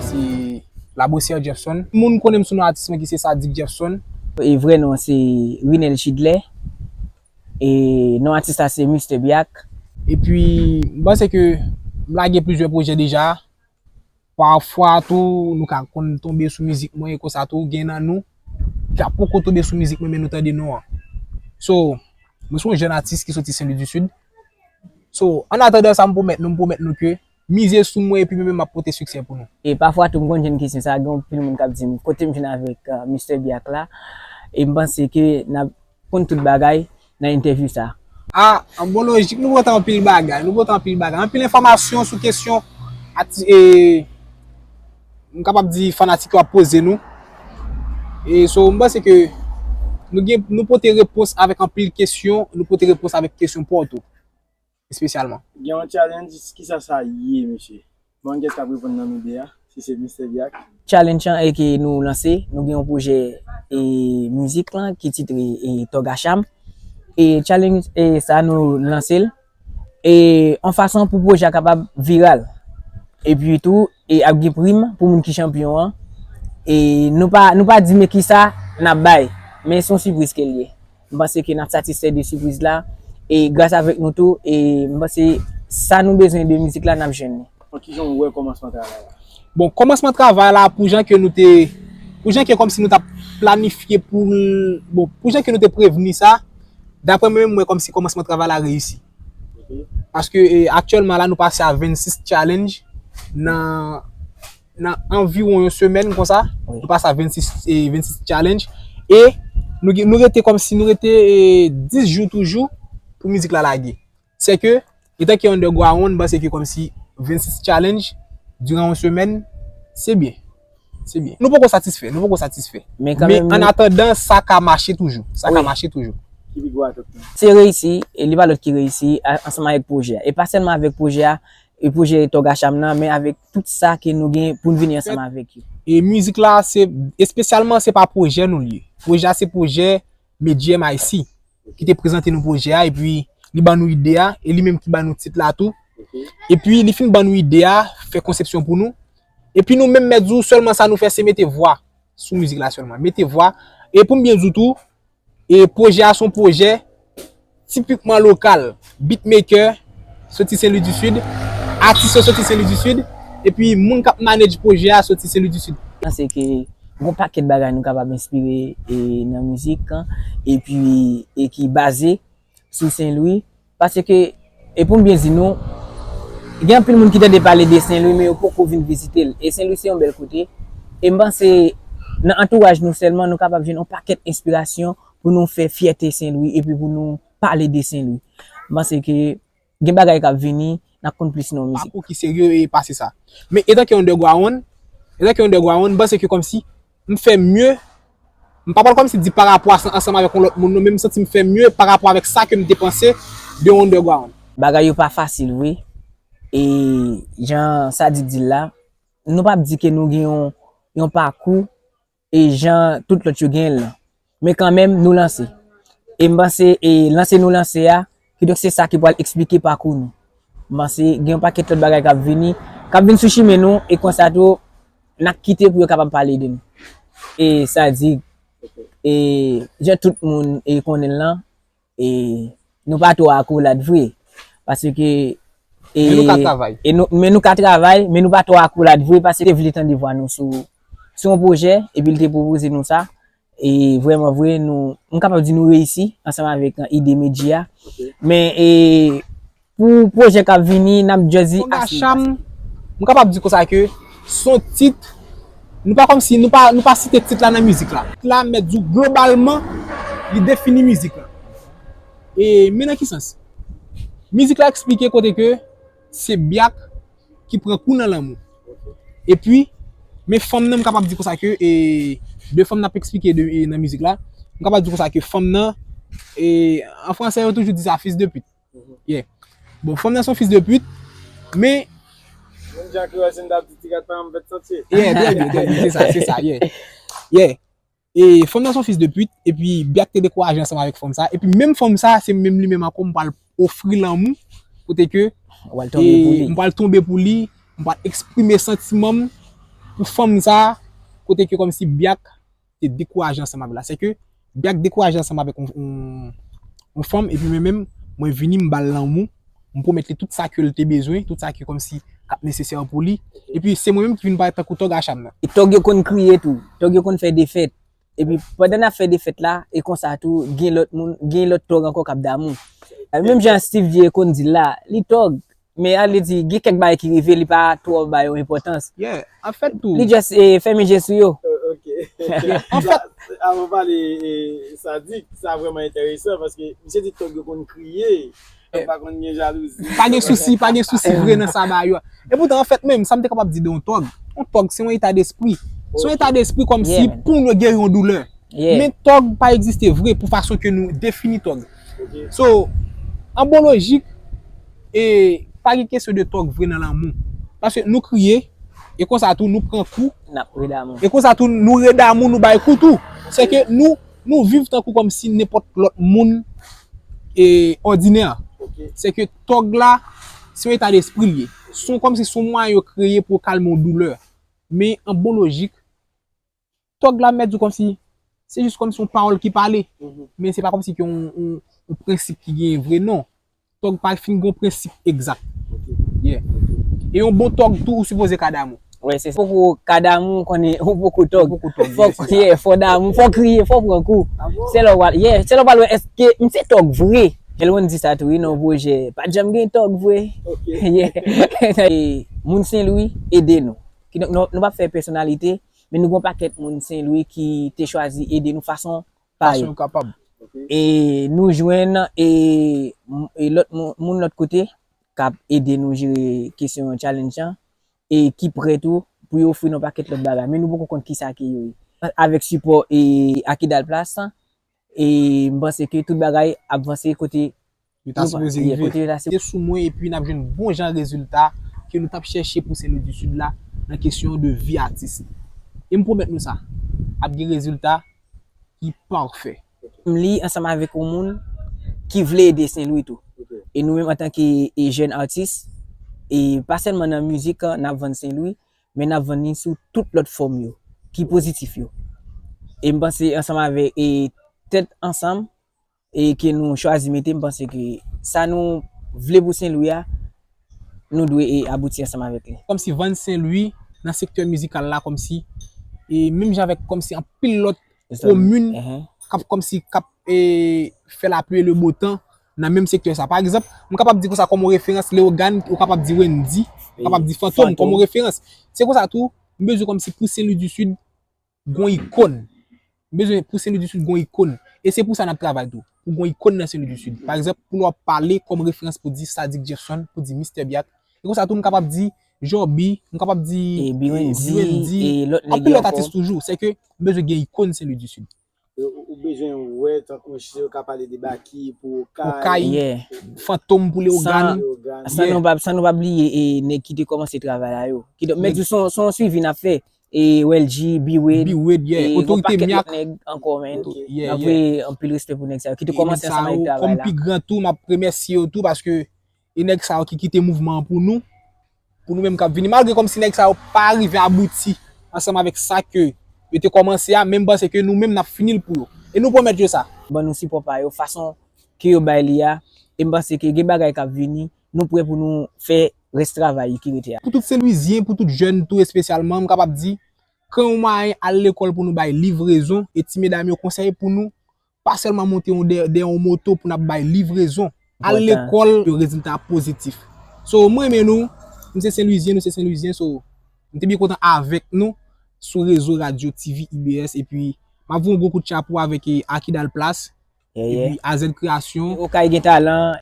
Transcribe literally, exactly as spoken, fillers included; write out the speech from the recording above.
Se Labossière Jeffson. Moun konnen m sou non atis mwen ki se Sadik Jeffson. E vrè non se Rinel Chidley. E non atis la se Mister Biak. Epi m panse ke m lage plizyè pwojè deja. Pafwa tou nou ka konn tonbe sou mizik mwen e konsa tou gen nan nou ki ka poko tonbe sou mizik mwen men nou tande non an. So, mwen se yon jèn atis ki soti Sen Lwi di Sid. So, an atandan sa m pwomèt nou, m pwomèt nou ke mize sou mwen epi mwen menm m ap pote siksè pou nou. E pafwa tou m konn jwenn kesyon sa, gen anpil moun k ap di m kote m jwenn avèk Mister Biak la. E m panse ke n ap konn tout bagay nan entèvyou sa. Ah, an bon lojik, nou pote anpil bagay, nou pote anpil bagay, anpil enfòmasyon sou kesyon ati, e, m kapab di fanatik yo ap poze nou. E so, m panse ke nou gen, nou pote repons avèk anpil kesyon, nou pote repons avèk kesyon pa w tou, espesyalman. Gen yon challenge, kisa sa ye, mesye? Bon, m ap reponn nan mide a, si se Mister Jack. Challenge an e ke nou lanse, nou gen yon pwojè e mizik lan ki titre e Tòg a Cham. E challenge e sa nou lanse l e yon fason pou pwojè a kapab viral. Epi tou, e ap gen prim pou moun ki chanpyon an. E nou pa nou pa di men kisa n ap bay, men se yon sipriz ke l ye. M panse ke n ap satisfè de sipriz la. E gras avèk nou tou, e m panse sa nou bezwen de mizik la, n ap jwenn li. Bon, kijan w wè kòmansman travay la? Bon, kòmansman travay la, pou jan ke nou te, pou jan ke kòmsi nou t ap planifye pou l, bon, pou jan ke nou te prevni sa, daprè mwen menm, m wè kòmsi kòmansman travay la reyisi. Paske e, aktyèlman la, nou pase a vennsis challenge nan nan anviwon yon semèn konsa, nou pase a vennsis, e, vennsis challenge. E nou, gen- nou rete kòmsi nou rete e, dis jou toujou pou mizik la lage. Sèke, etan ke underground, m panse ke kòmsi vennsis challenge diran yon semèn, se byen. Se byen. Nou poko satisfè, nou poko satisfè. Men Men kanmenm, an nou- atandan, sa ka mache toujou. Sa ka Wi. mache toujou. Ki pi gwo atant nou? Se reyisi, e li pa lòt ki reyisi, a- ansanm avèk pwojè a. E pa sèlman avèk pwojè a, e pwojè Tòg a Cham nan, men avèk tout sa ke nou gen pou n vini ansanm avèk yo. E mizik la, se espesyalman se pa pwojè nou l ye. Pwojè a se pwojè Medji M I C ki te prezante nou pwojè a, epi li ban nou ide a, e li menm ki ban nou tit la tou. Epi li fin ban nou ide a, fè konsepsyon pou nou. Epi nou menm mèt di w sèlman sa nou fè se mete vwa sou mizik la sèlman. Mete vwa. E pou m byen di w tou, E pwojè a se yon pwojè tipikman lokal. Beatmaker soti Sen Lwi di Sid, atis yo soti Sen Lwi di Sid, epi moun k ap manage pwojè a soti Sen Lwi di Sid. Panse ke gon pakèt bagay nou kapab enspire e nan mizik an, epi e ki baze sou Sen Lwi. Paske, e pou m byen di nou, gen anpil moun ki tande pale de Sen Lwi, men yo poko vin vizite l. E Sen Lwi se yon bèl kote. E m panse, nan antouraj nou sèlman, nou kapab jwenn yon pakèt enspirasyon pou nou fè fyète Sen Lwi epi pou nou pale de Sen Lwi. M panse ke gen bagay k ap vini, n ap konn plis nan yon mizik. Pakou ki serye e pase sa. Men etanke underground, etanke underground, m panse ke kòmsi m fè mye, m pa pral kòmsi di parapò a sa ansanm avèk yon lòt moun non, men m santi m fè mye parapò avèk sa ke m te panse de yon underground. Bagay yo pa fasil vre. E jan Sadik di l la, nou p ap di ke nou gen yon, yon pakou e jan tout lòt yo genyen l lan. Men kanmenm, nou lanse. E m panse e lanse nou lanse a, kidonk se sa ki pral eksplike pakou nou. M panse gen yon pakèt lòt bagay k ap vini, k ap vin sou chimen nou, e konsa tou, n ap kite pou yo kapab pale de nou. E sa di, e jan tout moun e konnen l lan, e nou pa twò akolad vre. Paske e, Men nou ka travay. E nou, men nou ka travay, men nou pa twò akolad vre, paske te vle tande vwa nou sou, sou yon pwojè, epi l te pwopoze nou sa. E vrèman vre, nou, m kapab di nou reyisi ansanm avèk ide Medji a. Men e, pou pwojè k ap vini, n ap just di Tòg a Cham, m kapab di konsa ke se yon tit, nou pa kòmsi, nou pa, nou pa site tit la nan mizik la. Tit la mèt di w globalman, li defini mizik la. E, men nan ki sans? Mizik la eksplike kote ke se Byak ki pran kou nan lanmou. Epi, men fanm nan, m kapab di konsa ke, e, de fanm n ap eksplike de, e, nan mizik la, m kapab di konsa ke fanm nan, e, an fransè yo toujou di sa, fils de pute. Yeah. Bon, fanm nan se yon fils de pute, men. Menm jan kreyòl se n t ap di ti rat pa janm fèt santye. Yeah, trè byen, trè byen, se sa, se sa, yeah. Yeah. E fanm nan se yon fils de pute, epi Byak te dekouraje ansanm avèk fanm sa, epi menm fanm sa, se menm li menm ankò m pral ofri lanmou, kote ke m pral tonbe pou li, m pral eksprime santiman m, Pou fanm sa, kote ke kòmsi Byak te dekouraje ansanm avè l la. Se ke Byak dekouraje ansanm avèk yon, yon, yon fanm, epi mwen menm, mwen vini, m ba l lanmou, m pwomèt li tout sa ke l te bezwen, tout sa ke kòmsi k ap nesesè pou li. Epi se mwen menm ki vin parèt tankou tòg a chanm nan. E tòg yo konn kriye tou, tòg yo konn fè defèt. Epi pandan n ap fè defèt la, e konsa tou, gen lòt moun, gen lòt tòg ankò k ap damou. Menm jan Steve J konn di l la, li tòg, men a vle di, gen kèk bagay ki rive, li pa twò ba yo enpòtans. Yeah, anfèt tou. Li just eh, fèmen je sou yo. Ok. Anfèt, avan pale eh, Sadik, sa vrèman enteresan paske misye di tòg yo konn kriye. Tòg pa konn gen jalouzi. Pa gen sousi, pa gen sousi vre nan sa ba yo. E poutan, anfèt, menm, sa m te kapab di de yon tòg, yon tòg se yon eta despri. Se yon eta despri kòmsi pou nou geri yon doulè. Men tòg pa egziste vre pou fason ke nou defini tòg. So, an bon lojik, e pa gen kesyon de tòg vre nan lanmou. Paske nou kriye, e konsa tou nou pran kou. N ap ri damou. E konsa tou nou ri damou, nou bay kou tou. Se ke nou, nou viv tankou kòmsi nenpòt lòt moun e òdinè. Se ke tòg la, se yon eta despri l ye. Se yon kòmsi se yon mwayen yo kreye pou yo kalme yon doulè. Men an bon lojik, tòg la mèt di w kòmsi se jis kòmsi yon pawòl ki pale. Men se pa kòmsi ke yon, yon, yon prensip ki genyen vre, non. Tòg pa fin gen yon prensip egzak. Yeah. E yon bon tòg tou, ou sipoze ka damou. Wi, se sa. Poko ka damou, ou konnen, ou poko tòg. Ou poko tòg, fò, yeah, fò damou, fò kriye, fò pran kou. Se lè w pral, yeah, se lè w pral wè èske m se tòg vre. Elwon di sa tou, wi, nan pwojè. Pa t janm gen tòg vre. Yeah. E, moun Sen Lwi, ede nou. Kidonk, nou, nou p ap fè pèsonalite, men nou gen yon pakèt moun Sen Lwi ki te chwazi ede nou fason pa yo. E nou jwenn e, e lòt moun, moun lòt kote k ap ede nou jere kesyon challenge lan e ki prè tou pou yo ofri nou pakèt lòt bagay. Men nou poko konn kisa ke yo ye. Avèk sipò e Akidal Plus, e m panse ke tout bagay ap vanse kote yo ta sipoze rive. Kote yo ta sipoze. Sou mwen epi n ap jwenn bon jan rezilta ke nou t ap chèche pou Sen Lwi di Sid la nan kesyon de vi atis. E m pwomèt nou sa, ap gen rezilta ki pafè. M li ansanm avèk yon moun ki vle ede Sen Lwi tou. E nou menm antanke e jèn atis, e pa sèlman nan mizik n ap vann Sen Lwi, men n ap vann li sou tout lòt fòm yo ki pozitif yo. E m panse ansanm avèk e tèt ansanm e ke nou chwazi mete, m panse ke sa nou vle pou Sen Lwi a, nou dwe e abouti ansanm avèk li. Kòmsi vann Sen Lwi nan sektè mizikal la, kòmsi e menm jan avèk kòmsi anpil lòt komin k ap kòmsi k ap e fè lapli e le bo tan nan menm sektè sa. Pa egzanp, m kapab di konsa kòm yon referans Leogane, ou kapab di Wendy, ou kapab di Fantom kòm yon referans. Se konsa tou, m bezwen kòmsi pou Sen Lwi di Sid gon ikòn. M bezwen pou Sen Lwi di Sid gon ikòn. E se pou sa n ap travay tou. Pou gon ikòn nan Sen Lwi di Sid. Pa egzanp, pou lè w ap pale kòm referans pou di Sadik Jefson, pou di Mister Biak. E konsa tou m kapab di Joby, m kapab di e, Biwendy, e, lòt nèg yo ankò. Anpil lòt atis toujou. Se ke m bezwen gen ikòn Sen Lwi di Sid. Ou bezwen wè tankou si yo ka pale de Baky pou Okay, Fantom pou Leogane. San nou pa, san nou pa bliye e nèg ki te kòmanse travay la yo. Kidonk, men di w se yon swivi n ap fè. E Welgy, B-Wade, e gon pakèt lòt nèg ankò, men. N ap voye anpil respè pou nèg sa yo ki te kòmanse ansanm avèk travay la. Kòm pi gran tou, m ap remèsye yo tou paske e nèg sa yo ki kite mouvman an pou nou, pou nou menm k ap vini. Malgre kòmsi nèg sa yo pa rive abouti ansanm avèk sa ke yo te kòmanse a, men m panse ke nou menm n ap fini l pou yo. E nou pwomèt yo sa. Ban nou sipò pa yo, fason ke yo bay li a, e m panse ke gen bagay k ap vini, nou prè pou nou fè rès travay ki rete a. Pou tout Senlwizyen, pou tout jèn tou espesyalman, m kapab di, kreye yon mwayen, al lekòl pou nou bay livrezon, e ti medam yo konsèy pou nou pa sèlman monte yon dèyè, dèyè yon moto pou n ap bay livrezon. Al lekòl, yon rezilta pozitif. So, mwen renmen nou, m se Senlwizyen, nou se Senlwizyen, so, m te byen kontan avèk nou sou rezo radyo T V I B S, epi m ap voye yon gwo kout chapo avèk, e, Akidal Plus, epi A Z Kreyasyon. Okay gen talan.